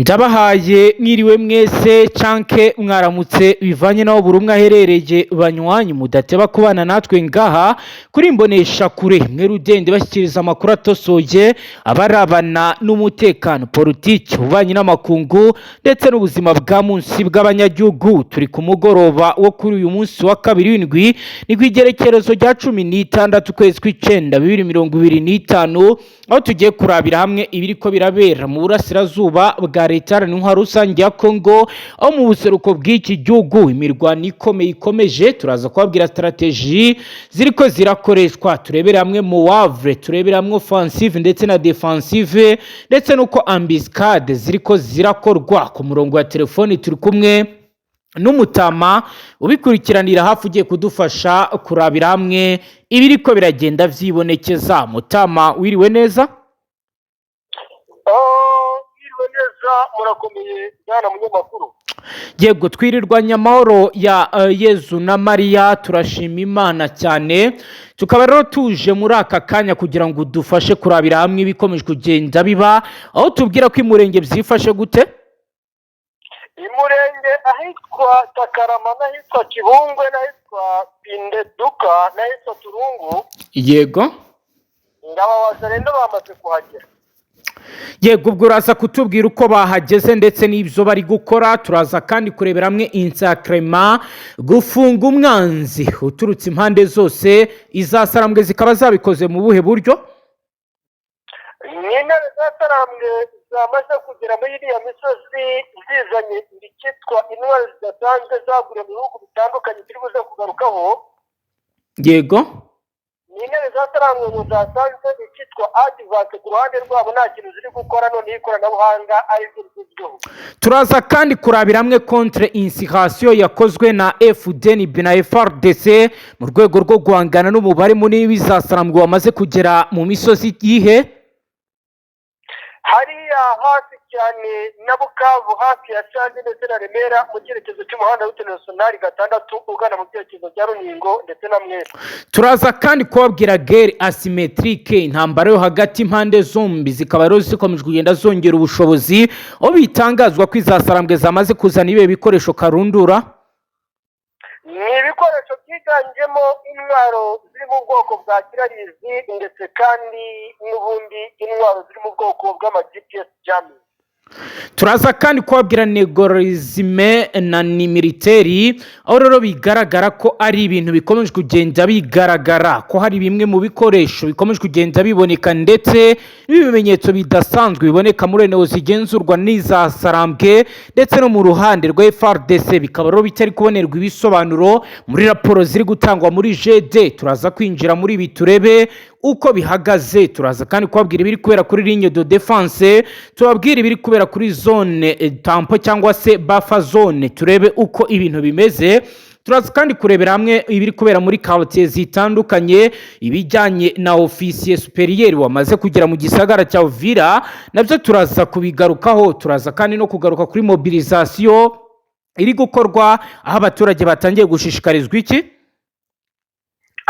Ndabahaye mwiriwe mwese canke mwaramutse, bivanye n'aho buri umwe aherereye. Banywanyi mudateba kubana natwe ngaha kuri Imbonesha Kure, mwe rudende bashyikiriza amakuru atosoye abarabana n'umutekano, politiki, ububanyi n'amakungu ndetse n'ubuzima bwa munsi bw'abanyagihugu. Turi ku mugoroba wo kuri uyu munsi wa kabiri w'indwi, ni ku igerekerezo rya 16 ukwezi kw'icenda 2025, aho tugiye kurabira hamwe ibiriko birabera mu burasirazuba bwa Leta Iharanira Intwaro Rusange ya Kongo, aho mu buseruko bw'iki gihugu imirwano ikomeye ikomeje. Turaza kubabwira stratégies ziriko zirakoreshwa, turebere hamwe mu wavre, turebere hamwe offensive ndetse na défensive, ndetse n'uko embuscade ziriko zirakorwa. Ku murongo wa telefoni turi kumwe n'umutama ubikurikiranira hafi, ugiye kudufasha kurabira hamwe ibiriko biragenda vyibonekeza. Mutama, wiriwe neza? Mwiriwe neza, murakomeye bwana munyamakuru? Yego, twirirwanya amahoro ya Yezu na Mariya, turashima Imana cyane. Tukaba rero tuje muri aka kanya kugira ngo udufashe kurabira hamwe ibikomeje kugenda biba, aho tubwira ko imurenge byifashe gute? Imurenge ahitwa Takarama n'ahitwa Kibungwe n'ahitwa Pindeduka n'ahitwa Turungu. Ndababaza rero, bamaze kuhagera. Yego, ubwo uraza kutubwira uko bahageze ndetse n'ibyo bari gukora. Turaza kandi kurebera hamwe encerclement, gufunga umwanzi uturutse impande zose. Izasarambwe zikaba zabikoze mu buhe buryo? Ni intare zasarambwe zamaze kugera muri iriya misozi, zizanye icyitwa intwaro zidasanzwe zaguriwe mu bihugu bitandukanye turi buze kugarukaho. Ni intare zasarambwe ngo zasanze icyitwa advance ku ruhande rwabo nta kintu ziri gukora, noneho ikoranabuhanga ari ryo rigezweho. Turaza kandi kurabira hamwe contre insurrection yakozwe na FDNB na FARDC mu rwego rwo guhangana n'umubare munini w'izasarambwe wamaze kugera mu misozi yihe? Hariya hafi cyane na Bukavu, hafi ya Shangi ndetse na Remera, mu cyerekezo cy'umuhanda w'route nationale 6 ugana mu byerekezo bya Runingo ndetse na Mwera. Turaza kandi kubabwira guerre asymétrique, intambara yo hagati, impande zombi zikaba rero zikomeje kugenda zongera ubushobozi, aho bitangazwa ko izasarambwe zamaze kuzana ibihe bikoresho karundura? Ni ibikoresho byiganjemo intwaro ziri mu bwoko bwa kirarizi, ndetse kandi n'ubundi intwaro ziri mu bwoko bw'ama GPS jamming. Turaza kandi kubabwira négorisme na ni militaire, aho rero bigaragara ko ari ibintu bikomeje kugenda bigaragara ko hari bimwe mu bikoresho bikomeje kugenda biboneka, ndetse n'ibimenyetso bidasanzwe biboneka muri eneo zigenzurwa n'iza Sarambwe ndetse no mu ruhande rwa FARDC, bikaba rero bitari kubonerwa ibisobanuro muri raporo ziri gutangwa muri GD. Turaza kwinjira muri ibi turebe uko bihagaze. Turaza kandi kubabwira ibiri kubera kuri ligne de défense, tubabwira ibiri kubera kuri zone tampon cyangwa se buffer zone, turebe uko ibintu bimeze. Turaza kandi kurebera hamwe ibiri kubera muri quartier zitandukanye, ibijyanye na officier supérieur wamaze kugera mu gisagara cya Uvira, nabyo turaza kubigarukaho. Turaza kandi no kugaruka kuri mobilisation iri gukorwa, aho abaturage batangiye gushishikarizwa iki?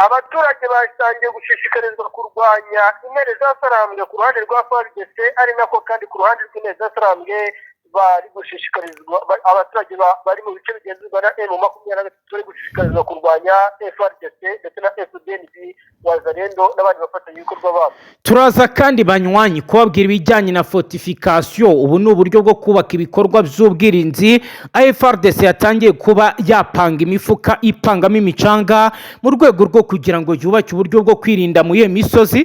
Abaturage batangiye gushishikarizwa kurwanya intare zasarambwe ku ruhande rwa FARDC, ari nako kandi ku ruhande rw'intare zasarambwe bari gushishikarizwa, abaturage bari mu bice bigenzurwa na M23 bari gushishikarizwa kurwanya FARDC ndetse na FDNB, Wazalendo n'abandi bafatanyabikorwa babo. Turaza kandi, banywanyi, kubabwira ibijyanye na fortification. Ubu ni uburyo bwo kubaka ibikorwa by'ubwirinzi. FARDC yatangiye kuba yapanga imifuka, ipangamo imicanga mu rwego rwo kugira ngo yubake uburyo bwo kwirinda mu iyo misozi.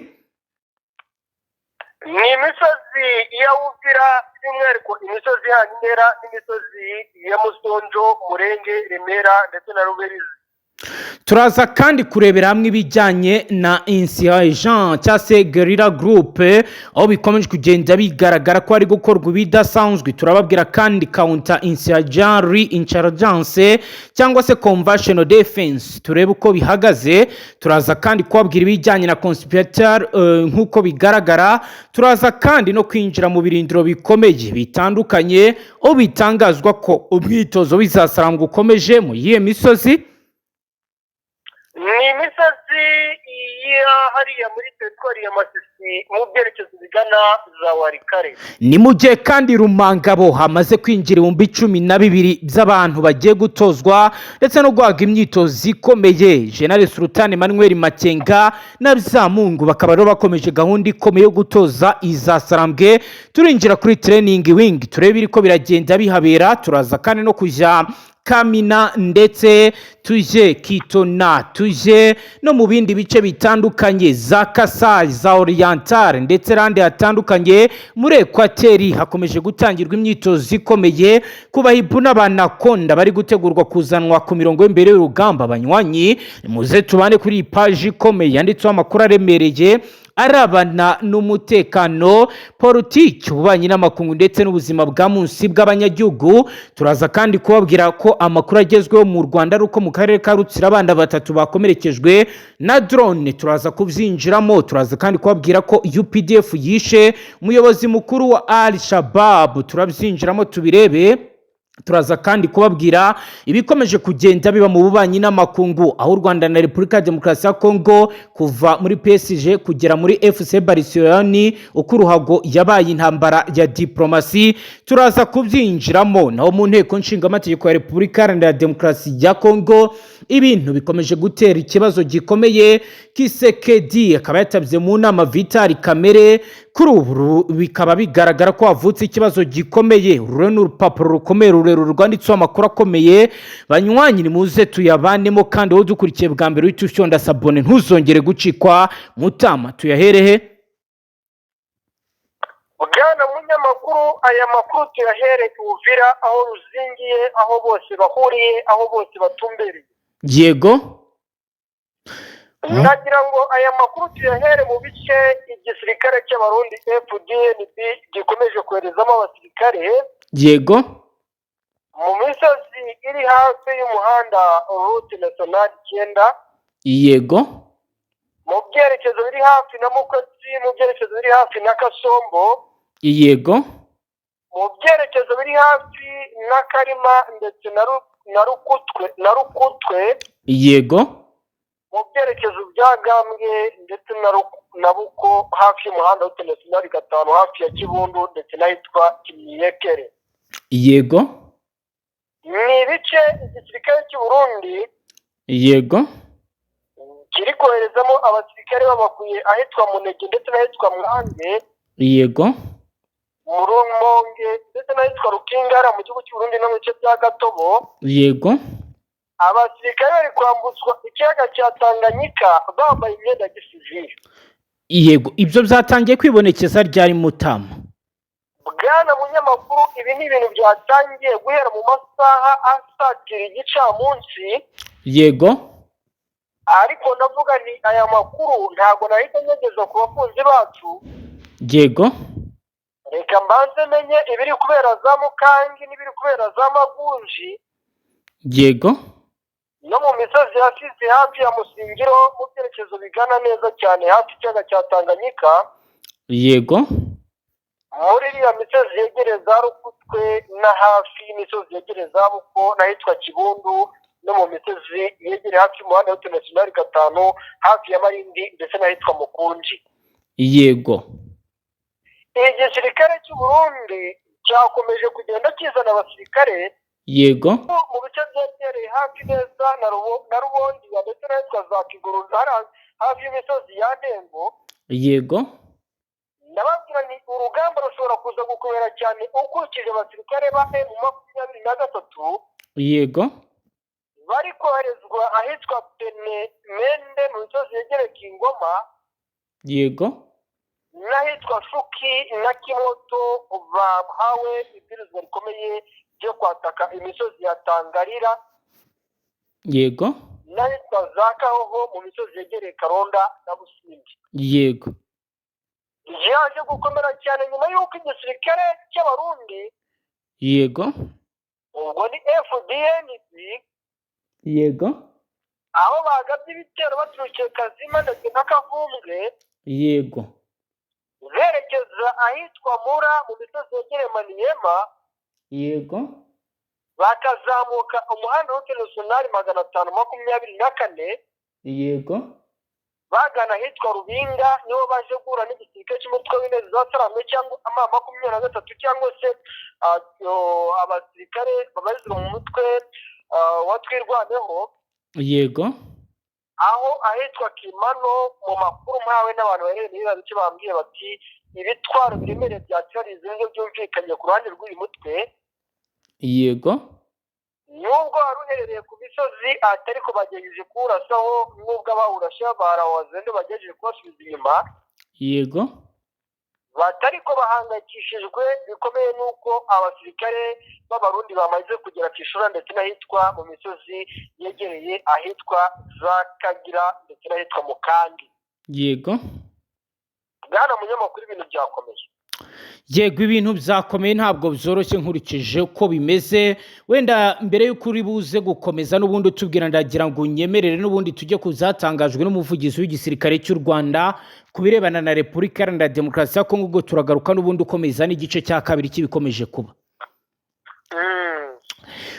Ni imisozi ya Uvira, by'umwihariko imisozi ya Nimera n'imisozi ya Musonjo, Murenge, Remera ndetse na Ruberizi. Turaza kandi kurebera hamwe ibijyanye na insurgent cyangwa se guerrilla group, aho bikomeje kugenda bigaragara ko hari gukorwa ibidasanzwe. Turababwira kandi counter insurgency intelligence cyangwa se conventional defense, turebe uko bihagaze. Turaza kandi kubabwira ibijyanye na conspirator nk'uko bigaragara. Turaza kandi no kwinjira mu birindiro bikomeye bitandukanye, aho bitangazwa ko umwitozo w'izasarambwa ukomeje mu yihe misozi? Ni imisozi. zigiye hariya muri teritwari ya Masisi mu byerekezo bigana za Warikare. Ni mu gihe kandi Rumangabo hamaze kwinjira 12,000 by'abantu bagiye gutozwa ndetse no guhabwa imyitozo ikomeye. General Sultan Emmanuel Makenga na Byamungu bakaba rero bakomeje gahunda ikomeye yo gutoza iza Sarambwe. Turinjira kuri training wing turebe ibiriko biragenda bihabera. Turaza kandi no kujya Kamina, ndetse tuje Kitona, tuje no mu bindi bice bitandukanye, za Kasayi, za Oriental, ndetse n'ahandi hatandukanye muri Ekwateri. Hakomeje gutangirwa imyitozo ikomeye ku bahibu n'abanakonda bari gutegurwa kuzanwa ku mirongo y'imbere y'urugamba. Banywanyi, muze tubane kuri iyi paji ikomeye yanditseho amakuru aremereye arabana n'umutekano, politiki, ububanyi n'amakungu ndetse n'ubuzima bwa munsi bw'abanyagihugu. Turaza kandi kubabwira ko amakuru agezweho mu Rwanda ari uko mu karere ka Rutsiro abana batatu bakomerekejwe na drone. Turaza kubyinjiramo. Turaza kandi kubabwira ko UPDF yishe umuyobozi mukuru wa Al Shabab. Turabyinjiramo tubirebe. Turaza kandi kubabwira ibikomeje kugenda biba mu bubanyi n'amakungu, aho u Rwanda na Repubulika ya Demokarasi ya Kongo, kuva muri PSG kugera muri FC Barcelone, uko uruhago yabaye intambara ya diplomasi. Turaza kubyinjiramo. Naho mu nteko nshingamategeko ya Repubulika Iharanira Demokarasi ya Kongo ibintu bikomeje gutera ikibazo gikomeye. Tshisekedi akaba yatabye mu nama Vital Kamerhe. Kuri ubu bikaba bigaragara ko havutse ikibazo gikomeye. Uru ni urupapuro rukomeye rurerure rwanditseho amakuru akomeye. Banywanyi, nimuze tuyabanemo. Kandi wowe udukurikiye bwa mbere, uhite ushonda s'abonner, ntuzongere gucikwa. Mutama, tuyaherehe? Bwana munyamakuru, aya makuru tuyahere Uvira, aho ruzingiye, aho bose bahuriye, aho bose batumbereye. Nagira ngo aya makuru tuyahere mu bice igisirikare cy'Abarundi FDNB gikomeje koherezamo abasirikare mu misozi iri hafi y'umuhanda route nationale 9, mu byerekezo biri hafi na Mukozi, mu byerekezo biri hafi na Kasombo, mu byerekezo biri hafi na Karima ndetse na Rukutwe, mu byerekezo bya Gambwe ndetse na Buko, hafi y'umuhanda wa nationale 5, hafi ya Kibundu ndetse n'ahitwa Kimiyekere. Ni ibice igisirikare cy'u Burundi kiri koherezamo abasirikare babakuye ahitwa Munege ndetse n'ahitwa Mwange, mu Rumonge ndetse n'ahitwa Rukingara mu gihugu cy'u Burundi no mu bice bya Gatobo. Abasirikare bari kwambutswa ikiyaga cya Tanganyika bambaye imyenda ya gisivili. Yego, ibyo byatangiye kwibonekeza ryari, Mutama? Bwana munyamakuru, ibi ni ibintu byatangiye guhera mu masaha asatira igicamunsi. Ariko ndavuga ni aya makuru ntabwo nahita nyageza ku bakunzi bacu. Reka mbanze menye ibiri kubera za Mukangi n'ibiri kubera za Magunji no mu misozi ya Fizi, hafi ya Musingiro, mu byerekezo bigana neza cyane hafi y'ikiyaga cya Tanganyika, muri iriya misozi yegereye za Rukutwe na hafi y'imisozi yegereye za Buko n'ahitwa Kibundu, no mu misozi yegereye hafi y'umuhanda wa nationale 5, hafi ya Marindi ndetse n'ahitwa Mukunji. Igisirikare cy'u Burundi cyakomeje kugenda kizana abasirikare mu bice byegereye hafi neza na Rubondiya ndetse n'ahitwa za Kiguru, hafi y'imisozi ya Ntembo. Ndababwira ni urugamba rushobora kuza gukomera cyane ukurikije abasirikare ba M23 bari koherezwa ahitwa Pene Mende mu misozi yegereye Kingoma n'ahitwa Shuki na Kimoto. Bahawe ibwirizwa rikomeye ryo kwataka imisozi ya Tangarira n'ahitwa za Kahoho mu misozi yegereye Karonda na Busindi. Yaje gukomera cyane nyuma y'uko igisirikare cy'Abarundi, ubwo ni FDNB, aho bagabye ibitero baturutse Kazima ndetse na Kavumbwe berekeza ahitwa Mura mu misozi yegereye Maniyema, bakazamuka umuhanda wa nationale 524, Bagana ahitwa Rubinga, niho baje guhura n'igisirikare cy'umutwe w'Intare za Sarambwe cyangwa M23, cyangwa se abasirikare babarizwa mu mutwe wa Twirwaneho. Aho ahitwa Kimano, mu makuru mpawe n'abantu baherereye muri biriya bice, bambwiye bati ibitwaro biremereye bya artillery byumvikanye ku ruhande rw'uyu mutwe. Nubwo wari uherereye ku misozi, atari ko bagerageje kuwurasaho, nubwo abawurashe barawazende bagerageje kubasubiza inyuma. Batari ko bahangayikishijwe bikomeye n'uko abasirikare b'Abarundi bamaze kugera ku Ishura ndetse n'ahitwa mu misozi yegereye ahitwa za Kagira ndetse n'ahitwa Mukambi. Bwana munyamakuru, ibintu byakomeye. Yego, ibintu byakomeye, ntabwo byoroshye nkurikije uko bimeze. Wenda mbere y'uko uri buze gukomeza n'ubundi utubwira, ndagira ngo unyemerere n'ubundi tujye ku zatangajwe n'umuvugizi w'igisirikare cy'u Rwanda ku birebana na Repubulika Iharanira Demokarasi ya Kongo. Ubwo turagaruka n'ubundi ukomeza n'igice cya kabiri cy'ibikomeje kuba.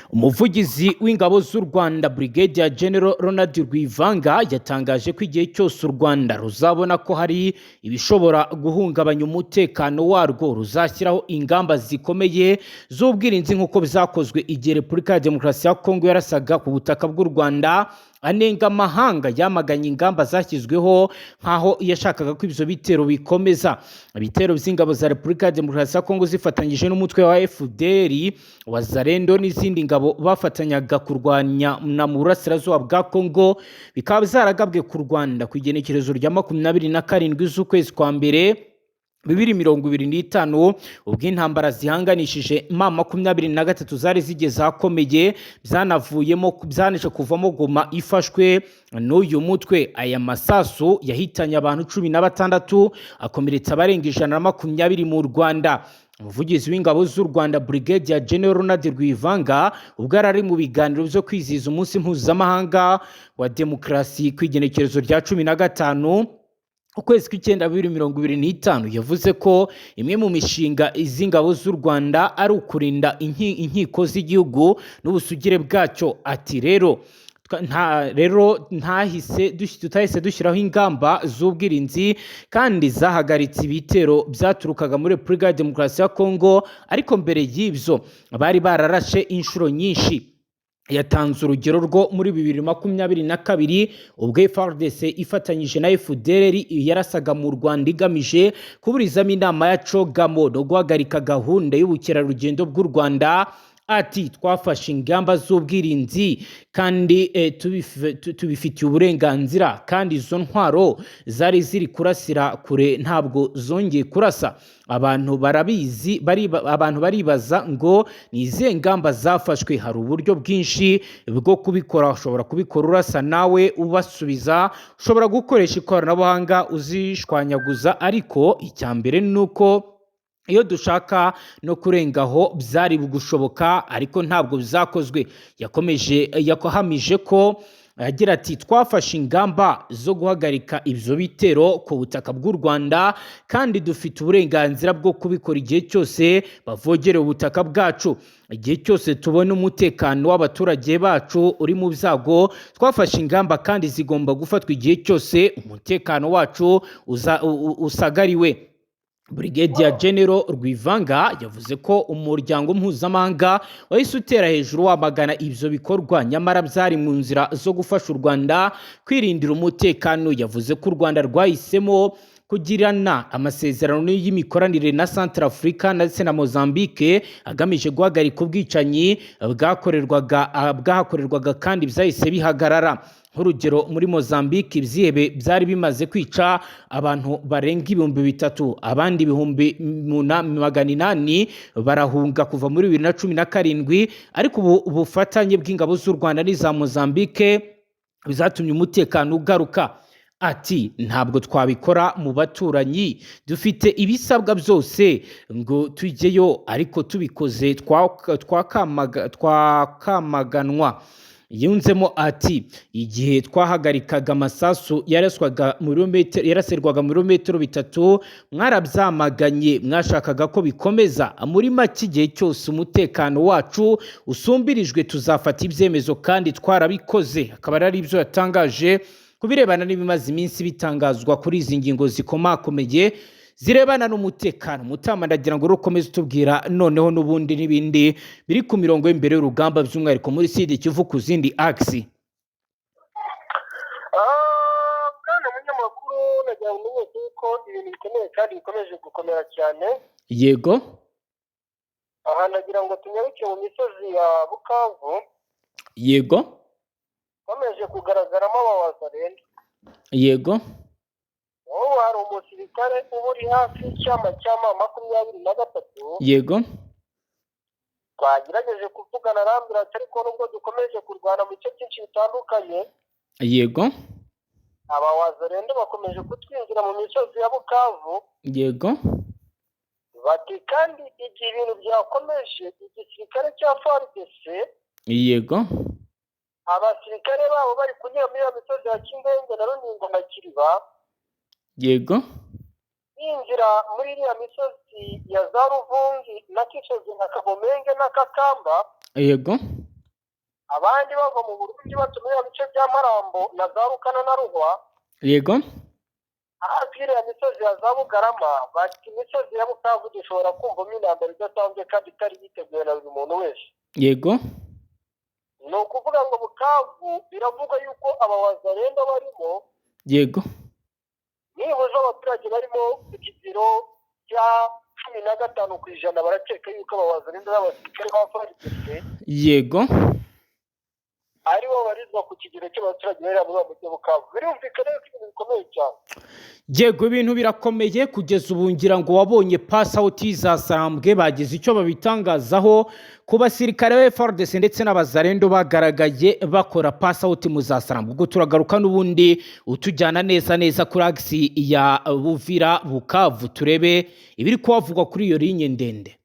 Umuvugizi w'ingabo z'u Rwanda, Brigadier General Ronald Rwivanga, yatangaje ko igihe cyose u Rwanda ruzabona ko hari ibishobora guhungabanya umutekano warwo, ruzashyiraho ingamba zikomeye z'ubwirinzi nk'uko byakozwe igihe Repubulika ya Demokarasi ya Kongo yarasaga ku butaka bw'u Rwanda. Anenga amahanga yamaganye ingamba zashyizweho nk'aho yashakaga ko ibyo bitero bikomeza. Ibitero by'ingabo za Repubulika ya Demokarasi ya Kongo zifatanyije n'umutwe wa FDLR, Wazalendo n'izindi ngabo bafatanyaga kurwanya na mu burasirazuba bwa Kongo, bikaba byaragabwe ku Rwanda ku igenekerezo rya 27 z'ukwezi kwa mbere 2025, ubwo intambara zihanganishije M23 zari zigeze ahakomeye, byanavuyemo byanaje kuvamo Goma ifashwe n'uyu mutwe. Aya masasu yahitanye abantu 16, akomeretsa abarenga 120 mu Rwanda. Umuvugizi w'ingabo z'u Rwanda, Brigadier General Ronald Rwivanga, ubwo yari ari mu biganiro byo kwizihiza umunsi mpuzamahanga wa demokarasi ku igenekerezo rya 15 ukwezi kw'icyenda 2025, yavuze ko imwe mu mishinga z'ingabo z'u Rwanda ari ukurinda inkiko z'igihugu n'ubusugire bwacyo. Ati rero nta rero ntahise tutahise dushyiraho ingamba z'ubwirinzi kandi zahagaritse ibitero byaturukaga muri Repubulika ya Demokarasi ya Kongo, ariko mbere y'ibyo bari bararashe inshuro nyinshi. Yatanze urugero rwo muri 2022, ubwo FARDC ifatanyije na FDLR yarasaga mu Rwanda igamije kuburizamo inama ya CHOGM no guhagarika gahunda y'ubukerarugendo bw'u Rwanda. Ati twafashe ingamba z'ubwirinzi kandi tubifitiye uburenganzira, kandi izo ntwaro zari ziri kurasira kure ntabwo zongeye kurasa. Abantu barabizi, abantu baribaza ngo ni izihe ngamba zafashwe? Hari uburyo bwinshi bwo kubikora. Ushobora kubikora urasa nawe ubasubiza, ushobora gukoresha ikoranabuhanga uzishwanyaguza, ariko icya mbere ni uko iyo dushaka no kurengaho byari gushoboka, ariko ntabwo byakozwe. Yakomeje yahamije ko agira ati twafashe ingamba zo guhagarika ibyo bitero ku butaka bw'u Rwanda kandi dufite uburenganzira bwo kubikora igihe cyose bavogereye ubutaka bwacu. Igihe cyose tubona umutekano w'abaturage bacu uri mu byago, twafashe ingamba kandi zigomba gufatwa igihe cyose umutekano wacu usagariwe. Brigadier General Rwivanga yavuze ko umuryango mpuzamahanga wahise utera hejuru wamagana ibyo bikorwa, nyamara byari mu nzira zo gufasha u Rwanda kwirindira umutekano. Yavuze ko u Rwanda rwahisemo kugirana amasezerano y'imikoranire na Centrafrica ndetse na Mozambique agamije guhagarika ubwicanyi bwahakorerwaga, kandi byahise bihagarara. Nk'urugero, muri Mozambique ibyihebe byari bimaze kwica abantu barenga 3000, abandi 800,000 barahunga kuva muri 2017, ariko ubu ubufatanye bw'ingabo z'u Rwanda n'iza Mozambique bizatumye umutekano ugaruka. Ati ntabwo twabikora mu baturanyi, dufite ibisabwa byose ngo tujyeyo, ariko tubikoze twakamaganwa. Yunzemo ati igihe twahagarikaga amasasu yaraswaga mu birometero, yarasirwaga mu birometero 3, mwarabyamaganye, mwashakaga ko bikomeza. Muri make, igihe cyose umutekano wacu usumbirijwe tuzafata ibyemezo kandi twarabikoze. Akaba ari ibyo yatangaje. ku birebana n'ibimaze iminsi bitangazwa kuri izi ngingo zikomakomeye zirebana n'umutekano. Mutama, ndagira ngo ukomeze utubwira noneho n'ubundi n'ibindi biri ku mirongo y'imbere y'urugamba, by'umwihariko muri Sud Kivu ku zindi axes. Bwana munyamakuru, nagira ngo umenyeshe yuko ibintu bikomeye kandi bikomeje gukomera cyane. Aha nagira ngo tunyaruke mu misozi ya Bukavu. Ikomeje kugaragaramo abawazalendo. Ubu hari umusirikare uba uri hafi y'icyama cya M23. Twagerageje kuvugana, arambwira ati: "Ariko nubwo dukomeje kurwana mu bice byinshi bitandukanye, abawazalendo bakomeje kutwinjira mu misozi ya Bukavu." Bati kandi igihe ibintu byakomeje, igisirikare cya FARDC, abasirikare babo bari kunyura muri iyo misozi ya Kindenge na Runingo na Kiriba, binjira muri iriya misozi ya za Ruvungi na Kishozi na Kagomenge na Kakamba, abandi bava mu Burundi baca muri bice bya Marambo na za Rukana na Ruhwa, hafi y'iriya misozi ya za Bugarama. Bati imisozi ya Bukavu dushobora kumvamo intambara idasanzwe kandi itari yiteguwe na buri muntu wese. Ni ukuvuga ngo Bukavu biravugwa yuko aba wazalendo barimo, nibuze abaturage barimo ku kigero cya 15% barakeka yuko aba wazalendo n'abasirikare ba FARDC aribo barizwa ku kigero cy'abaturage bari muri uwo mujyi wa Bukavu. Birumvikana yuko ibintu bikomeye cyane. Yego, ibintu birakomeye kugeza ubu. Ngira ngo wabonye pass out za Sarambwe, bagize icyo babitangazaho ku basirikare ba FARDC ndetse n'abazarendo bagaragaye bakora pass out mu za Sarambwe. Ubwo turagaruka n'ubundi utujyana neza neza kuri axe ya Buvira Bukavu, turebe ibiri kuhavugwa kuri iyo ligne ndende.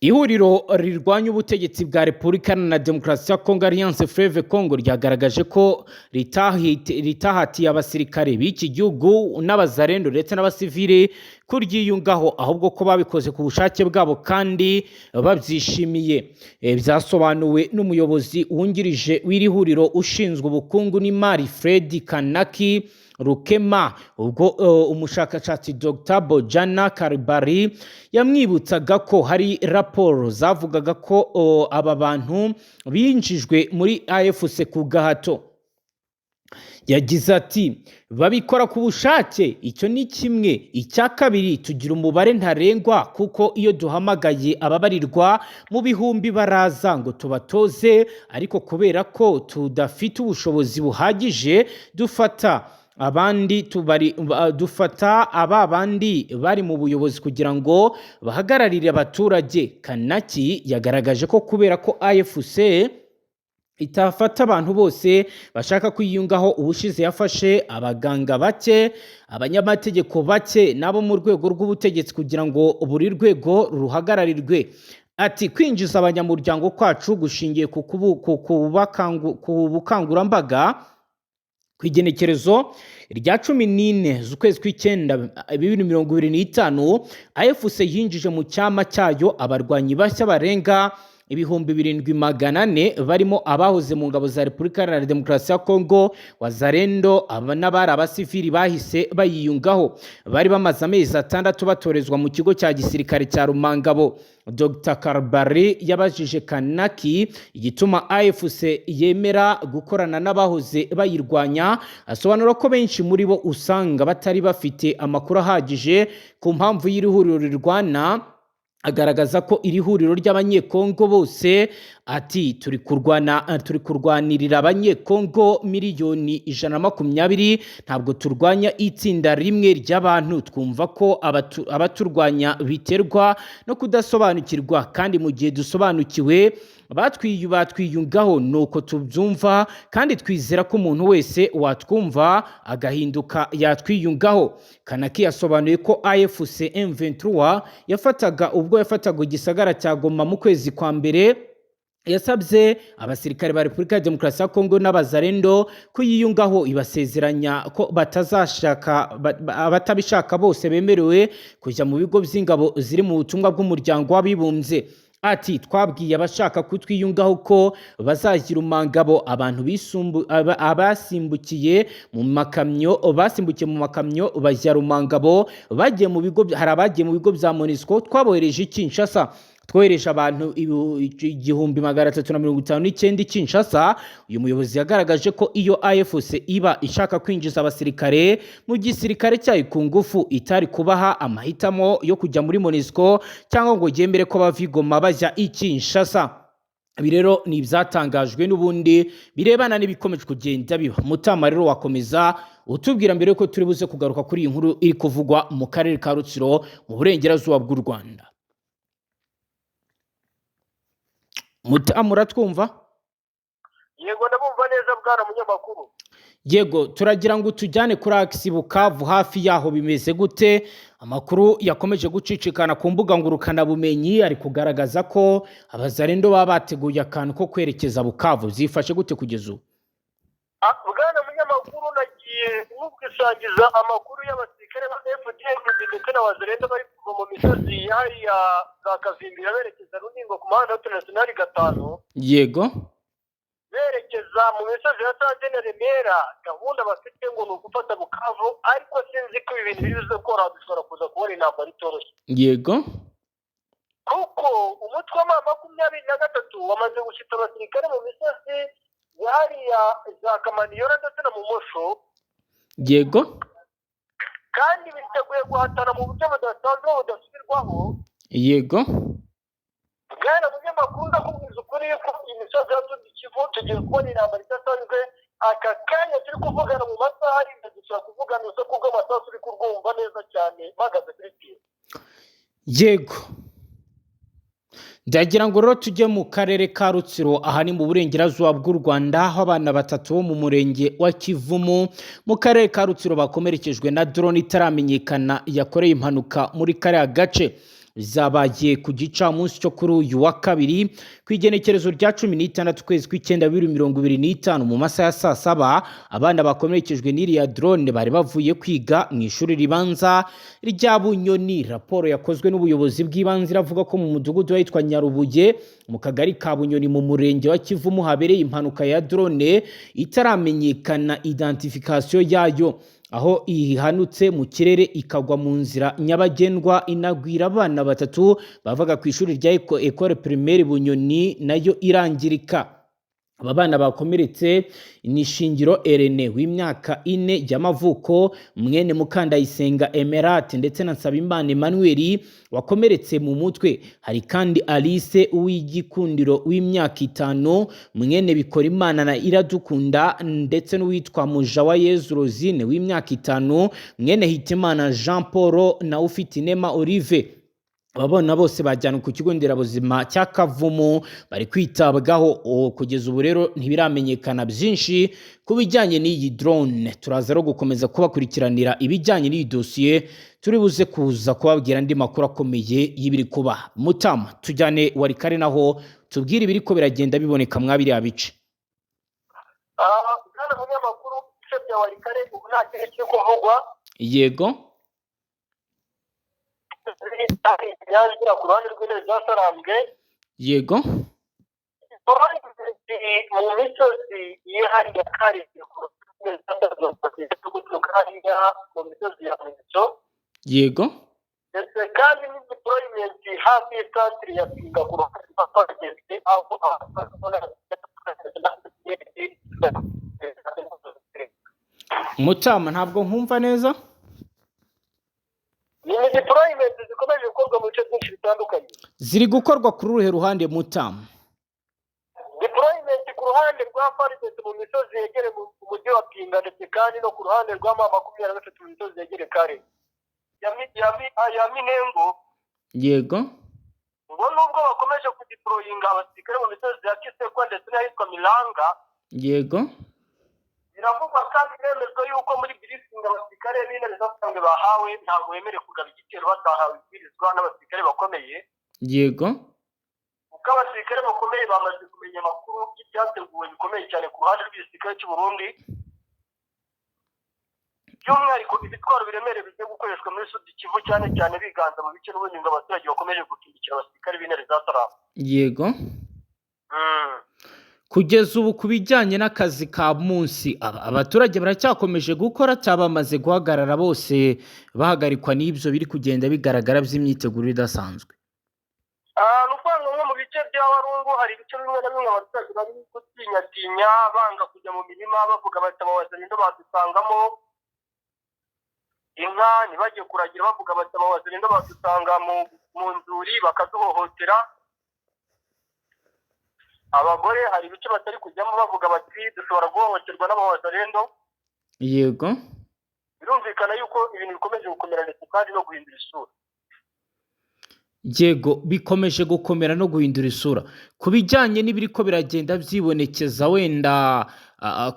Ihuriro rirwanya ubutegetsi bwa Repubulika na Demokarasi ya Kongo, Alliance Fleuve Congo, ryagaragaje ko ritahatiye abasirikare b'iki gihugu n'abazarendo ndetse n'abasivili kuryiyungaho, ahubwo ko babikoze ku bushake bwabo kandi babyishimiye. Byasobanuwe n'umuyobozi wungirije w'iri huriro ushinzwe ubukungu n'imari, Fred Kanaki Rukema, ubwo umushakashatsi Dr Bojana Karibari yamwibutsaga ko hari raporo zavugaga ko aba bantu binjijwe muri AFC ku gahato. Yagize ati: "Babikora ku bushake, icyo ni kimwe. Icya kabiri, tugira umubare ntarengwa, kuko iyo duhamagaye ababarirwa mu bihumbi baraza ngo tubatoze, ariko kubera ko tudafite ubushobozi buhagije, dufata abandi tubari dufata aba bandi bari mu buyobozi kugira ngo bahagararire abaturage." Kanaki yagaragaje ko kubera ko AFC itafata abantu bose bashaka kwiyungaho, ubushize yafashe abaganga bake, abanyamategeko bake n'abo mu rwego rw'ubutegetsi kugira ngo buri rwego ruhagararirwe. Ati: "Kwinjiza abanyamuryango kwacu gushingiye ku bukangurambaga. Ku igenekerezo rya 14 z'ukwezi kw'icyenda 2025, AFC yinjije mu cyama cyayo abarwanyi bashya barenga 7400, barimo abahoze mu ngabo za Repubulika Iharanira Demokarasi ya Kongo, Wazarendo, aba n'abari abasivili bahise bayiyungaho. Bari bamaze amezi 6 batorezwa mu kigo cya gisirikare cya Rumangabo." Dr Karbari yabajije Kanaki igituma AFC yemera gukorana n'abahoze bayirwanya, asobanura ko benshi muri bo usanga batari bafite amakuru ahagije ku mpamvu y'iri huriro rirwana, agaragaza ko iri huriro ry'Abanyekongo bose. Ati: "Turi kurwana, turi kurwanirira Abanyekongo miliyoni 120, ntabwo turwanya itsinda rimwe ry'abantu. Twumva ko abaturwanya biterwa no kudasobanukirwa, kandi mu gihe dusobanukiwe batwiyungaho. Nuko tubyumva, kandi twizera ko umuntu wese watwumva agahinduka yatwiyungaho." Kanaki yasobanuye ko AFC M23 yafataga ubwo yafataga igisagara cya Goma mu kwezi kwa mbere, yasabye abasirikare ba Repubulika ya Demokarasi ya Kongo n'abazarendo kuyiyungaho, ibasezeranya ko batazashaka abatabishaka bose bemerewe kujya mu bigo by'ingabo ziri mu butumwa bw'Umuryango w'Abibumbye. Ati twabwiye abashaka kutwiyungaho ko bazagira umangabo abantu abasimbukiye mu makamyo, basimbukiye mu makamyo bajya Rumangabo, bagiye mu bigo, hari abagiye mu bigo bya MONUSCO, twabohereje i Kinshasa, twohereje abantu 359 i Kinshasa. Uyu muyobozi yagaragaje ko iyo AFC iba ishaka kwinjiza abasirikare mu gisirikare cyayo ku ngufu, itari kubaha amahitamo yo kujya muri MONUSCO cyangwa ngo yemere ko bava i Goma bajya i Kinshasa. Ibi rero ni ibyatangajwe n'ubundi birebana n'ibikomeje kugenda biba. Mutama, rero wakomeza utubwira mbere yuko turi buze kugaruka kuri iyi nkuru iri kuvugwa mu karere ka Rutsiro mu burengerazuba bw'u Rwanda. Mutama, uratwumva? Yego, ndabumva neza, bwana munyamakuru. Yego, turagira ngo tujyane kuri axe Bukavu, hafi yaho bimeze gute? Amakuru yakomeje gucicikana ku mbuga ngurukanabumenyi ari kugaragaza ko abazarendo baba bateguye akantu ko kwerekeza Bukavu. Zifashe gute kugeza ubu? Bwana munyamakuru, nagiye nkubwisangiza amakuru y'abasirikare ba FDN ndetse na wazarendo bari kuva mu misozi hariya za Kavimbira berekeza Runingo ku muhanda wa nationale 5. Berekeza mu misozi ya Sante na Remera. Gahunda bafite ngo ni ugufata Bukavu, ariko sinzi ko ibi bintu biri buze koroha, dushobora kuza kubona intambara itoroshye. Kuko umutwe wa M23 wamaze gushyitsa abasirikare mu misozi ya hariya za Kamaniyora ndetse na Mumosho. Kandi biteguye guhatana mu buryo budasanzwe budasubirwaho. Bwana munyamakuru, ndakubwiza ukuri yuko imisozi ya Sud Kivu tugiye kubona intambara idasanzwe. Aka kanya turi kuvugana, mu masaha ari imbere dushobora kuvugana urusaku rw'amasasu uri kurwumva neza cyane mpagaze kuri tiyo. Yego, ndagira ngo rero tujye mu karere ka Rutsiro, aha ni mu burengerazuba bw'u Rwanda, aho abana batatu bo mu murenge wa Kivumu mu karere ka Rutsiro bakomerekejwe na drone itaramenyekana yakoreye impanuka muri kariya gace. Zabaye ku gicamunsi cyo kuri uyu wa kabiri, ku igenekerezo rya 16 ukwezi kw'icyenda 2025, mu masaha ya saa saba. Abana bakomerekejwe n'iriya drone bari bavuye kwiga mu ishuri ribanza rya Bunyoni. Raporo yakozwe n'ubuyobozi bw'ibanze iravuga ko mu mudugudu witwa Nyarubuye mu kagari ka Bunyoni mu murenge wa Kivumu habereye impanuka ya drone itaramenyekana identification yayo, aho ihanutse mu kirere ikagwa mu nzira nyabagendwa, inagwira abana batatu bavaga ku ishuri rya Ecole Primaire Bunyoni, nayo irangirika. Aba bana bakomeretse ni Shingiro Erene w'imyaka 4 y'amavuko, mwene Mukandayisenga Emerate, ndetse na Nsabimana Emmanuel wakomeretse mu mutwe. Hari kandi Alice Uwigikundiro w'imyaka 5, mwene Bikorimana na Iradukunda, ndetse n'uwitwa Mujawayezu Rosine w'imyaka 5, mwene Hitimana Jean Paul na Ufitinema Olive. Aba bana bose bajyanwe ku kigo nderabuzima cya Kavumu, bari kwitabwaho. Kugeza ubu rero ntibiramenyekana byinshi ku bijyanye n'iyi drone. Turaza rero gukomeza kubakurikiranira ibijyanye n'iyi dosiye, turi buze kuza kubabwira andi makuru akomeye y'ibiri kuba. Mutama, tujyane Walikale naho tubwire ibiri ko biragenda biboneka mwa biriya bice. Bwana munyamakuru, ibice bya Walikale ubu nta kintu kiri kuvugwa. Nyanza ku ruhande rw'intebe za Sarambwe. Mu misozi yihariye kare guturuka hariya mu misozi ya Mweso. Ndetse kandi n'ideployment hafi y'isantire ya Pinga ku ruhande rwa FARDC, aho Mutama, ntabwo nkumva neza. Ni deployment zikomeje gukorwa mu bice byinshi bitandukanye. Ziri gukorwa kuri uruhe ruhande, Mutama? Deployment ku ruhande rwa FARDC mu misozi yegereye mu mujyi wa Pinga, ndetse kandi no ku ruhande rwa M23 mu misozi yegereye Kare ya Minengo. Ngo nubwo bakomeje kudeployinga abasirikare mu misozi ya Kisekwa ndetse n'ahitwa Milanga, biravugwa kandi biremezwa yuko muri briefing abasirikare b'intare zasanzwe bahawe, ntabwo bemerewe kugaba igitero batahawe ibwirizwa n'abasirikare bakomeye. Kuko abasirikare bakomeye bamaze kumenya amakuru y'ibyateguwe bikomeye cyane ku ruhande rw'igisirikare cy'u Burundi. By'umwihariko ibitwaro biremereye bigiye gukoreshwa muri Sud Kivu, cyane cyane biganza mu bice n'ubundi ngo abaturage bakomeje gucumbikira abasirikare b'intare za Sarambwe. Kugeza ubu, ku bijyanye n'akazi ka munsi, abaturage baracyakomeje gukora cyangwa bamaze guhagarara bose, bahagarikwa n'ibyo biri kugenda bigaragara by'imyiteguro idasanzwe? Ah, ni ukuvuga ngo nko mu bice bya Warungu hari ibice bimwe na bimwe abaturage bari gutinyatinya, banga kujya mu mirima, bavuga bati abawazalendo badusangamo inka, ntibajye kuragira, bavuga bati abawazalendo badusanga mu nzuri bakaduhohotera. Abagore hari ibice batari kujyamo, bavuga bati dushobora guhohoterwa n'abawazalendo. Birumvikana yuko ibintu bikomeje gukomera ndetse kandi no guhindura isura. Yego, bikomeje gukomera no guhindura isura. Ku bijyanye n'ibiri ko biragenda byibonekeza wenda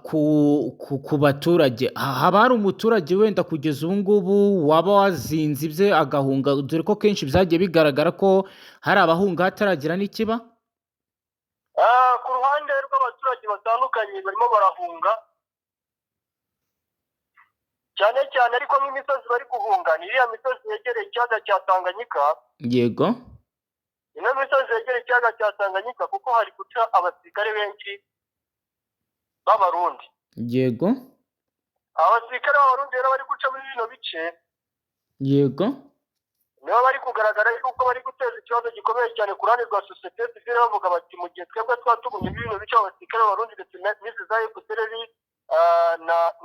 ku baturage, haba hari umuturage wenda kugeza ubu ngubu waba wazinze ibye agahunga, dore ko kenshi byagiye bigaragara ko hari abahunga hataragira n'ikiba? Ah, ku ruhande rw'abaturage batandukanye barimo barahunga cyane cyane, ariko nk'imisozi bari guhunga ni iriya misozi yegereye ikiyaga cya Tanganyika. Ino misozi yegereye ikiyaga cya Tanganyika, kuko hari guca abasirikare benshi b'Abarundi. Abasirikare b'Abarundi rero bari guca muri bino bice nibo bari kugaragara yuko bari guteza ikibazo gikomeye cyane ku ruhande rwa sosiyete sivile, bavuga bati mu gihe twebwe tuba tugumye muri bino bice, abasirikare b'Abarundi ndetse n'izi za FDLR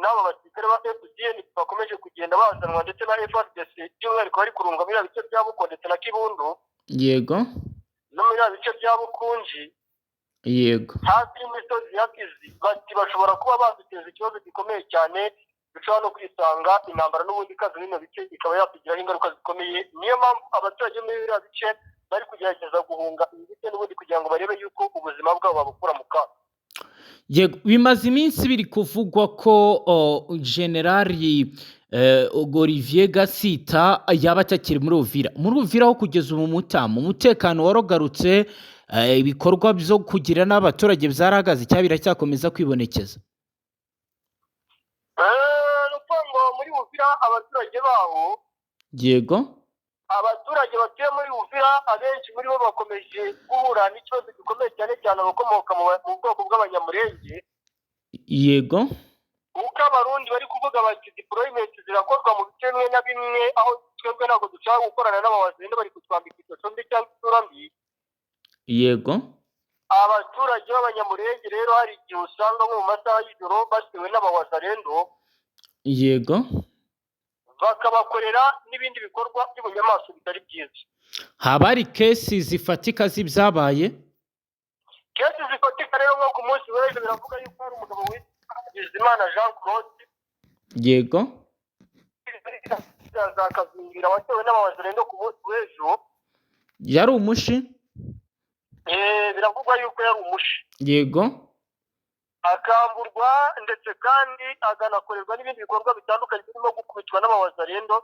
n'aba basirikare ba FDN bakomeje kugenda bazanwa, ndetse na FARDC by'umwihariko bari kurunga muri bice bya Buko ndetse na Kibundu no muri bice bya Bukunji hafi y'imisozi ya Fizi, bati bashobora kuba baduteza ikibazo gikomeye cyane, dushobora no kwisanga intambara n'ubundi ikaze bino bice ikaba yatugiraho ingaruka zikomeye. Niyo mpamvu abaturage muri biriya bice bari kugerageza guhunga ibi bice n'ubundi kugira ngo barebe yuko ubuzima bwabo babukura mu kaga. Yego, bimaze iminsi biri kuvugwa ko Generali Olivier Gasita yaba atakiri muri Uvira. Muri Uvira ho kugeza ubu, mutamu, umutekano warogarutse, ibikorwa byo kugira n'abaturage byarahagaze cyangwa biracyakomeza kwibonekeza? Ni ukuvuga ngo muri Uvira abaturage baho, abaturage batuye muri Uvira, abenshi muri bo bakomeje guhura n'ikibazo gikomeye, cyane cyane abakomoka mu bwoko bw'Abanyamurenge, kuko Abarundi bari kuvuga bati deployment zirakorwa mu bice bimwe na bimwe, aho twebwe ntabwo dushaka gukorana n'abawazalendo, bari kutwambika ishusho mbi cyangwa isura mbi. Abaturage b'Abanyamurenge rero hari igihe usanga nko mu masaha y'ijoro batewe n'abawazalendo, bakabakorera n'ibindi bikorwa by'ubunyamaswa bitari byiza. Haba hari case zifatika z'ibyabaye? Case zifatika rero, nko ku munsi w'ejo biravuga yuko hari umugabo witwa Bizimana Jean Claude za Kazingira watewe n'abawazalendo ku munsi w'ejo. Yari umushi? Biravugwa yuko yari umushi, akamburwa ndetse kandi akanakorerwa n'ibindi bikorwa bitandukanye birimo gukubitwa n'abawazalendo.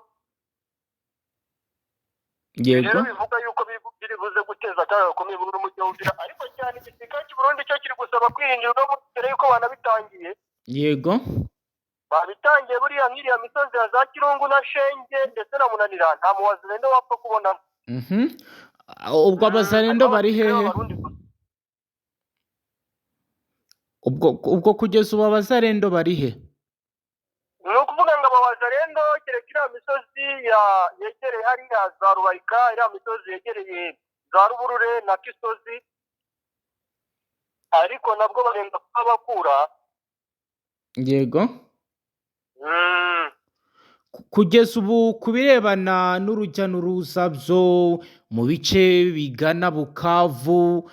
Rero bivuga yuko biri buze guteza akaga gakomeye muri uno mujyi wa Uvira, ariko cyane igisirikare cy'u Burundi cyo kiri gusaba kwiringira uno mbere yuko banabitangiye. Babitangiye buriya nk'iriya misozi ya za Kirungu na Shenge ndetse na Munanira, nta muwazalendo wapfa kubonamo. Ubwo abazalendo bari harimo hehe? Abarundi gusa. Ubwo kugeza ubu abazalendo bari he? Ni ukuvuga ngo abawazalendo, kereka iriya misozi ya yegereye hariya za Rubarika, iriya misozi yegereye za Ruburure na Kisozi, ariko nabwo barenda kuhabakura. Kugeza ubu, ku birebana n'urujya n'uruza byo mu bice bigana Bukavu,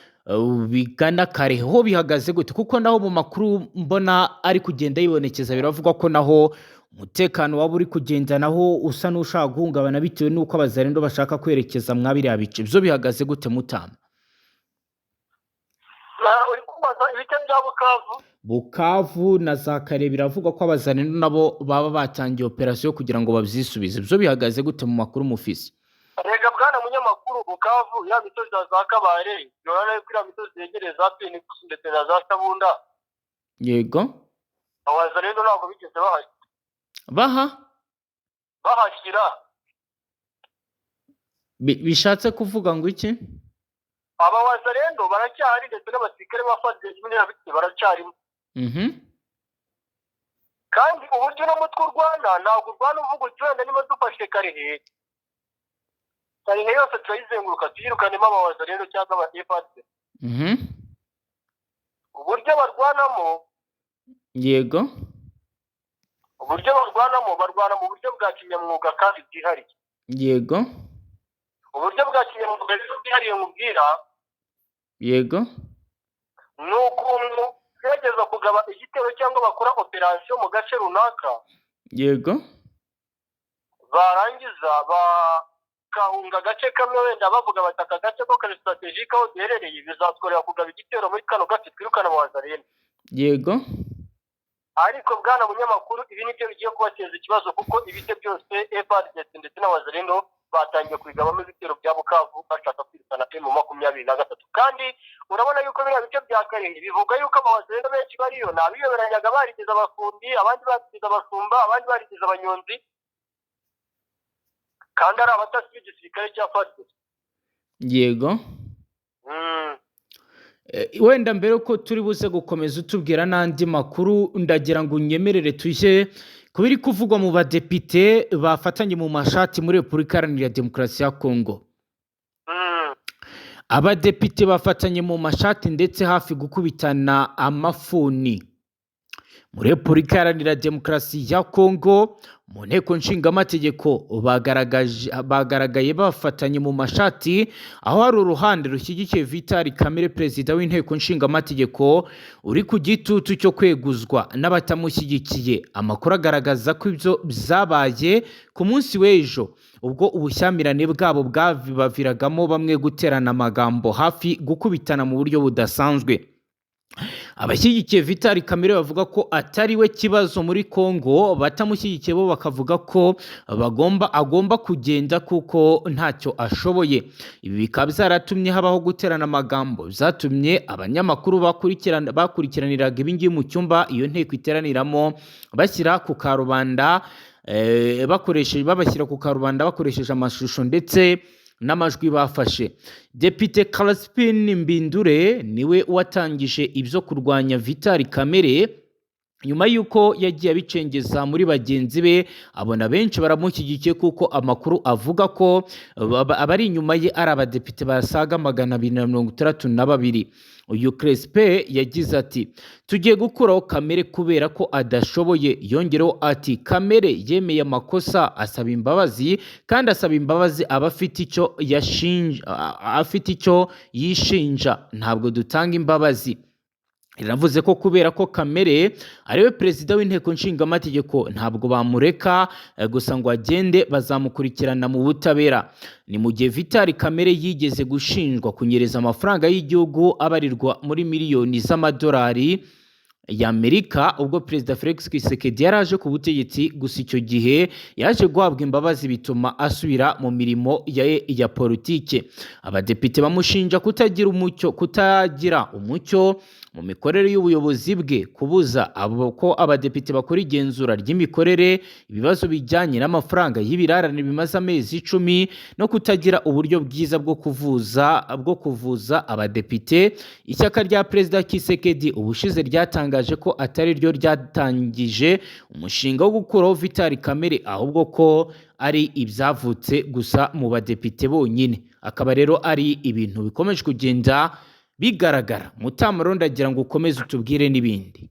bigana Kalehe, ho bihagaze gute? Kuko naho mu makuru mbona ari kugenda yibonekeza, biravugwa ko naho umutekano waba uri kugenda naho usa n'ushaka guhungabana bitewe n'uko abazalendo bashaka kwerekeza mwa biriya bice. Byo bihagaze gute, mutama? Uri kubaza ibice bya Bukavu? Bukavu na za Kalehe, biravugwa ko abazalendo nabo baba batangiye operasiyo kugira ngo babyisubize. Byo bihagaze gute mu makuru mufise? Rega bwana munyamakuru, Bukavu ya misozi ya za Kabare, urabona yuko iriya misozi yegereye za Pinikusi ndetse na za Sabunda, abazalendo ntabwo bigeze bahajya. Baha Bahashyira. Bishatse kuvuga ngo iki? Aba Wazalendo baracyahari, ndetse n'abasirikare ba FARDC baracyarimo. Kandi uburyo uno mutwe urwana, ntabwo urwana uvuga uti wenda niba dufashe Kalehe, Kalehe yose turayizenguruka tuyirukanemo aba Wazalendo cyangwa aba FARDC. Uburyo barwanamo, uburyo barwanamo, barwana mu buryo bwa kinyamwuga kandi bwihariye. Uburyo bwa kinyamwuga rero bwihariye mubwira, ni ukuntu gerageza kugaba igitero cyangwa bakora operasiyo mu gace runaka, barangiza bakahunga agace kamwe, wenda bavuga bati aka gace ko kari stratégique aho duherereye, bizatworera kugaba igitero muri kano gace, twirukana aba Wazalendo. Ariko bwana munyamakuru, ibi nibyo bigiye kubateza ikibazo, kuko ibice byose FARDC ndetse n'Abazalendo batangiye kubigabamo ibitero bya Bukavu, bashaka kwirukana M23. Kandi urabona yuko biriya bice bya Kalehe bivuga yuko Abazalendo benshi bariyo ni abiyoberanyaga, barigize abafundi, abandi barigize abashumba, abandi barigize abanyonzi, kandi ari abatasi b'igisirikare cya FARDC. Wenda mbere ko turi buze gukomeza utubwira n'andi makuru, ndagira ngo unyemerere tujye ku biri kuvugwa mu badepite bafatanye mu mashati muri Repubulika Iharanira Demokarasi ya Kongo. Abadepite bafatanye mu mashati ndetse hafi gukubitana amafuni muri Repubulika Iharanira Demokarasi ya Kongo. Mu nteko nshingamategeko bagaragaye bafatanye mu mashati, aho hari uruhande rushyigikiye Vital Kamerhe, perezida w'inteko nshingamategeko uri ku gitutu cyo kweguzwa, n'abatamushyigikiye. Amakuru agaragaza ko ibyo byabaye ku munsi w'ejo, ubwo ubushyamirane bwabo bwabaviragamo bamwe guterana amagambo, hafi gukubitana mu buryo budasanzwe. Abashyigikiye Vital Kamerhe bavuga ko atari we kibazo muri Congo, batamushyigikiye bo bakavuga ko agomba kugenda kuko ntacyo ashoboye. Ibi bikaba byaratumye habaho guterana amagambo, byatumye abanyamakuru bakurikiraniraga ibingibi mu cyumba iyo nteko iteraniramo bashyira ku karubanda, bakoresheje babashyira ku karubanda bakoresheje amashusho ndetse n'amajwi bafashe. Depite Crispin Mbindule niwe watangije ibyo kurwanya Vital Kamerhe, nyuma y'uko yagiye abicengeza muri bagenzi be, abona benshi baramushyigikiye, kuko amakuru avuga ko abari inyuma ye ari abadepite basaga 262. Uyu Crispin yagize ati: "Tugiye gukuraho Kamerhe kubera ko adashoboye." Yongereho ati: "Kamerhe yemeye amakosa, asaba imbabazi, kandi asaba imbabazi aba afite icyo yashinja, afite icyo yishinja. Ntabwo dutanga imbabazi." Iravuze ko kubera ko Kamerhe ariwe perezida w'inteko nshingamategeko, ntabwo bamureka gusa ngo agende, bazamukurikirana mu butabera. Ni mu gihe Vital Kamerhe yigeze gushinjwa kunyereza amafaranga y'igihugu abarirwa muri miliyoni z'amadolari y'Amerika ubwo perezida Felix Tshisekedi yari aje ku butegetsi. Gusa icyo gihe yaje guhabwa imbabazi, bituma asubira mu mirimo ya politike. Abadepite bamushinja kutagira umucyo mu mikorere y'ubuyobozi bwe, kubuza abo ko abadepite bakora igenzura ry'imikorere, ibibazo bijyanye n'amafaranga y'ibirarane bimaze amezi 10, no kutagira uburyo bwiza bwo kuvuza abadepite. Ishyaka rya perezida Tshisekedi ubushize ryatangaje ko atari ryo ryatangije umushinga wo gukuraho Vital Kamerhe, ahubwo ko ari ibyavutse gusa mu badepite bonyine. Akaba rero ari ibintu bikomeje kugenda bigaragara. Mutamaro, ndagira ngo ukomeze utubwire n'ibindi.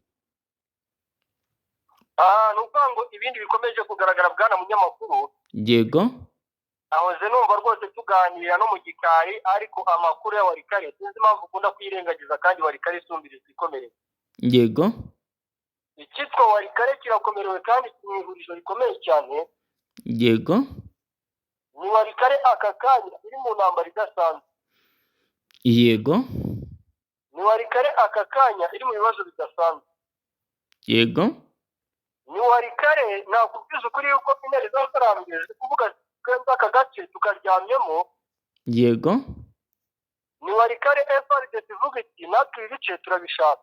Aha ni ukuvuga ngo ibindi bikomeje kugaragara, bwana munyamakuru, nahoze numva rwose tuganira no mu gikari, ariko amakuru ya Walikale sinzi impamvu ukunda kuyirengagiza, kandi Walikale isumbirizwa ikomereye. Icyitwa Walikale kirakomerewe kandi mu ihuriro rikomeye cyane. Ni Walikale aka kanya iri mu ntambara idasanzwe. Ni Walikale aka kanya iri mu bibazo bidasanzwe. Ni Walikale nakubwiza ukuri yuko intare zasarambwe ziri kuvuga twebwe aka gace tukaryamyemo. Ni Walikale FARDC ivuga iti natwe ibi bice turabishaka.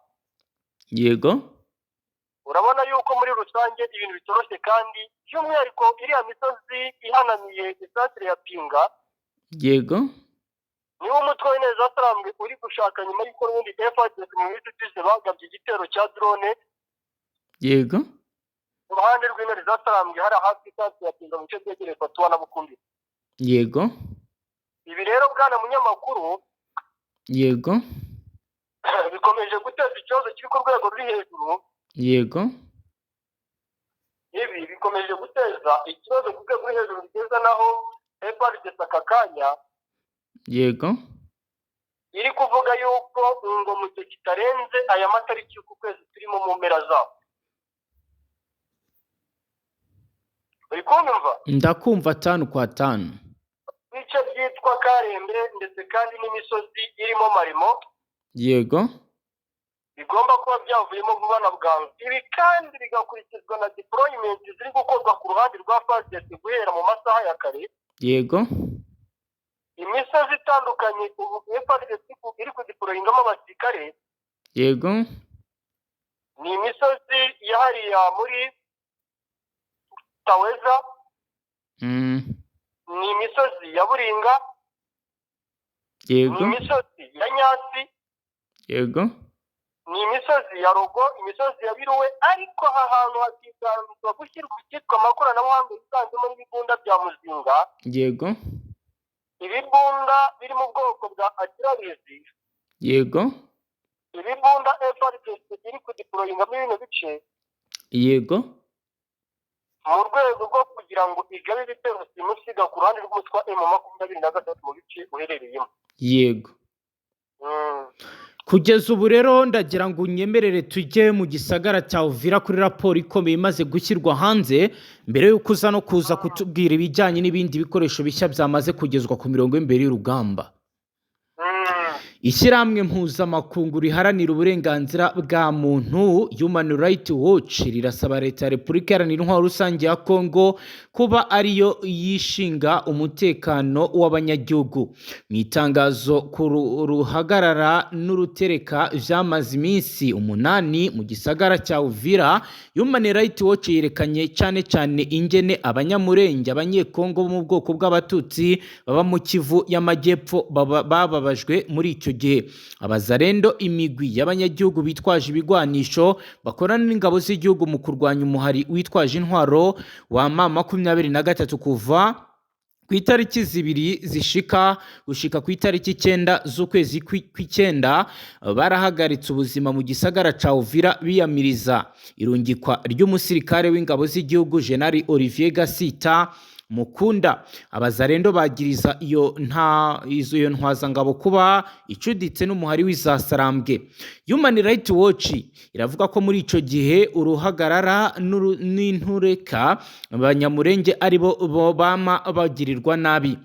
Urabona yuko muri rusange ibintu bitoroshye, kandi by'umwihariko iriya misozi ihanamiye isantire ya Pinga niwo umutwe w'intare za Sarambwe uri gushaka, nyuma y'uko n'ubundi FARDC mu minsi ishize bagabye igitero cya drone ku ruhande rw'intare za Sarambwe, hari hafi isantire ya Pinga, mu bice byegereye Fatuwa na Bukumbi. Ibi rero, bwana munyamakuru, bikomeje guteza ikibazo kiri ku rwego ruri hejuru. Ibi bikomeje guteza ikibazo ku rwego ruri hejuru, bigeza naho FARDC aka kanya iri kuvuga yuko ngo mu gihe kitarenze aya matariki y'uku kwezi turimo, mu mpera zawo. Uri kunyumva? Ndakumva tanu kwa tanu. Ibice byitwa Karembe ndetse kandi n'imisozi irimo Marimo bigomba kuba byavuyemo vuba na bwangu. Ibi kandi bigakurikizwa na deployment ziri gukorwa ku ruhande rwa FARDC guhera mu masaha ya kare. Imisozi itandukanye ubu FARDC iri kudeployingamo abasirikare ni imisozi yahariya muri Taweza, ni imisozi ya Buringa, ni imisozi ya Nyasi, ni imisozi ya Rogo, imisozi ya Biruwe. Ariko aha hantu hakiganzwa gushyirwa icyitwa amakoranabuhanga yiganjemo n'ibibunda bya muzinga, ibibunda biri mu bwoko bwa artilleries, ibibunda FARDC iri kudeployinga muri bino bice mu rwego rwo kugira ngo igabe ibitero simusiga ku ruhande rw'umutwe wa M23 mu bice uherereyemo. Kugeza ubu rero, ndagira ngo unyemerere tujye mu gisagara cya Uvira kuri raporo ikomeye imaze gushyirwa hanze, mbere y'uko uza no kuza kutubwira ibijyanye n'ibindi bikoresho bishya byamaze kugezwa ku mirongo y'imbere y'urugamba. Ishyirahamwe mpuzamakungu riharanira uburenganzira bwa muntu, Human Rights Watch, rirasaba leta ya Repubulika Iharanira Intwaro Rusange ya Kongo kuba ariyo yishinga umutekano w'abanyagihugu. Mu itangazo ku ruhagarara n'urutereka vyamaze iminsi 8 mu gisagara cya Uvira, Human Rights Watch yerekanye cyane cyane ingene Abanyamurenge, Abanyekongo bo mu bwoko bw'Abatutsi baba mu Kivu y'Amajyepfo, bababajwe muri icyo gihe. Abazarendo, imigwi y'abanyagihugu bitwaje ibigwanisho bakorana n'ingabo z'igihugu mu kurwanya umuhari witwaje intwaro wa M23, kuva ku itariki 2 zishika gushika ku itariki 9 z'ukwezi kw'icyenda, barahagaritse ubuzima mu gisagara ca Uvira, biyamiriza irungikwa ry'umusirikare w'ingabo z'igihugu, General Olivier Gasita Mukunda. Abazarendo bagiriza iyo nta izo iyo ntwazangabo kuba icuditse n'umuhari w'izasarambwe. Human Rights Watch iravuga ko muri ico gihe uruhagarara n'intureka, Abanyamurenge aribo bo bama bagirirwa nabi.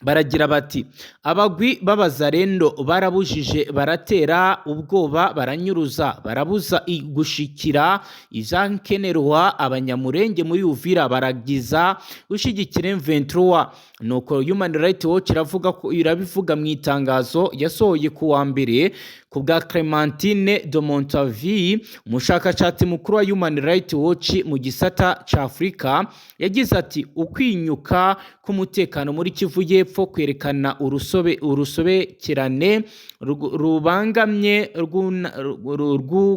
Baragira bati: "Abagwi b'abazarendo barabujije, baratera ubwoba, baranyuruza, barabuza gushikira ivyankenerwa Abanyamurenge muri Uvira, baragiza gushigikira M23." Nuko Human Rights Watch iravuga ko, irabivuga mu itangazo yasohoye ku wa mbere ku bwa Clementine de Montavie, umushakashatsi mukuru wa Human Rights Watch mu gisata ca Afurika. Yagize ati: "Ukwinyuka k'umutekano muri Kivu y'Epfo kwerekana urusobekerane rubangamye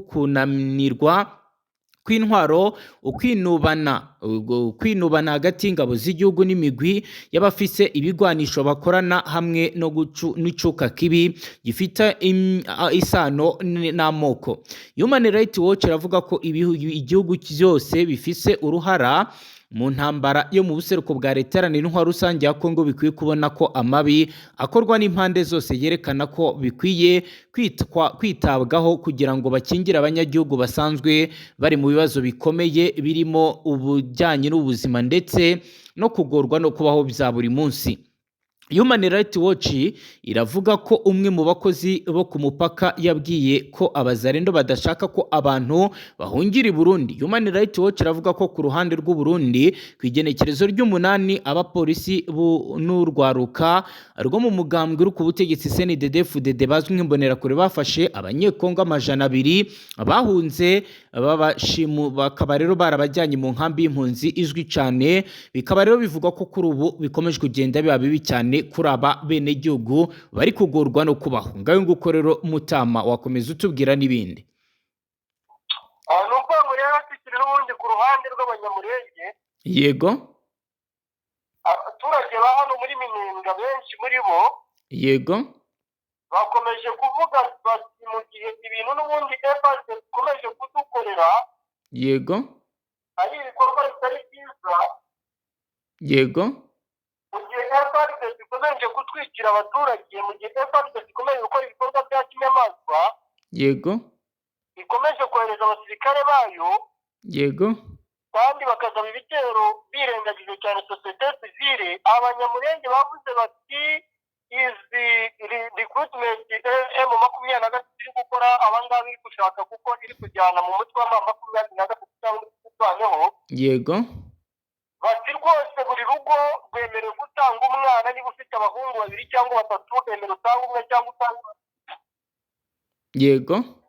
rw'ukunanirwa kw'intwaro, ukwinubana hagati y'ingabo z'igihugu n'imigwi y'abafise ibigwanisho bakorana, hamwe no n'icuka kibi gifite isano n'amoko." Human Rights Watch iravuga ko igihugu byose bifise uruhara mu ntambara yo mu buseruko bwa leta iharanira intwaro rusange ya Kongo bikwiye kubona ko amabi akorwa n'impande zose yerekana ko bikwiye kwitabwaho kugira ngo bakingire abanyagihugu basanzwe bari mu bibazo bikomeye, birimo ubujyanye n'ubuzima ndetse no kugorwa no kubaho bya buri munsi. Human Rights Watch iravuga ko umwe mu bakozi bo ku mupaka yabwiye ko Abazarendo badashaka ko abantu bahungira i Burundi. Human Rights Watch iravuga ko ku ruhande rw'u Burundi, ku igenekerezo ry'umunani, abapolisi n'urwaruka rwo mu mugambwe uri ku butegetsi CNDD-FDD bazwi nk'Imbonerakure bafashe Abanyekongo 200 bahunze, babashimu, bakaba rero barabajyanye mu nkambi y'impunzi izwi cyane. Bikaba rero bivugwa ko kuri ubu bikomeje kugenda biba bibi cyane kuri aba benegihugu bari kugorwa no kubaho. Ngayo nguko rero, Mutama, wakomeza utubwira n'ibindi. Ni ukuvuga ngo rero tukiri n'ubundi ku ruhande rw'Abanyamurenge, abaturage ba hano muri Minembwe, benshi muri bo bakomeje kuvuga bati mu gihe ibintu n'ubundi FARDC ikomeje kudukorera ari ibikorwa bitari byiza, mu gihe FARDC ikomeje gutwikira abaturage, mu gihe FARDC ikomeje gukora ibikorwa bya kinyamaswa, ikomeje kohereza abasirikare bayo kandi bakagaba ibitero birengagije cyane sosiyete sivile, Abanyamurenge bavuze bati izi recruitment M23 iri gukora, abangaba iri gushaka kuko iri kujyana mu mutwe wa M23 cyangwa urwaneho, bati rwose buri rugo rwemerewe gutanga umwana. Niba ufite abahungu babiri cyangwa batatu, wemerewe utanga umwe cyangwa utanga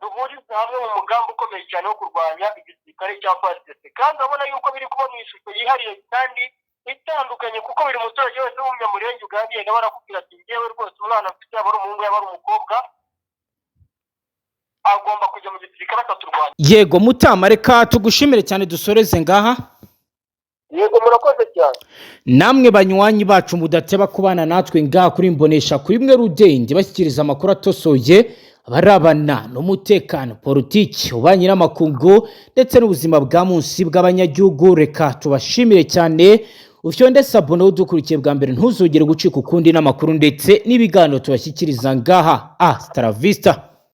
duhurize hamwe mu mugambi ukomeye cyane wo kurwanya igisirikare cya FARDC. Kandi urabona yuko biri kuba mu ishusho yihariye kandi itandukanye, kuko buri muturage wese w'Umunyamurenge uganiriye nawe arakubwira ati ngewe rwose umwana mfite, yaba ari umuhungu yaba ari umukobwa, agomba kujya mu gisirikare akaturwanya. Yego Mutama, reka tugushimire cyane, dusoreze ngaha. Yego, murakoze cyane. Namwe banywanyi bacu mudateba kubana natwe ngaha kuri Mbonesha kuri mwe rudende bashyikiriza amakuru atosoye abarabana n'umutekano, politiki, ububanyi n'amakungu ndetse n'ubuzima bwa munsi bw'abanyagihugu, reka tubashimire cyane. Ufyonde s'abonner udukurikiye bwa mbere, ntuzongere gucika ukundi n'amakuru ndetse n'ibiganiro tubashyikiriza ngaha. Hasta la vista.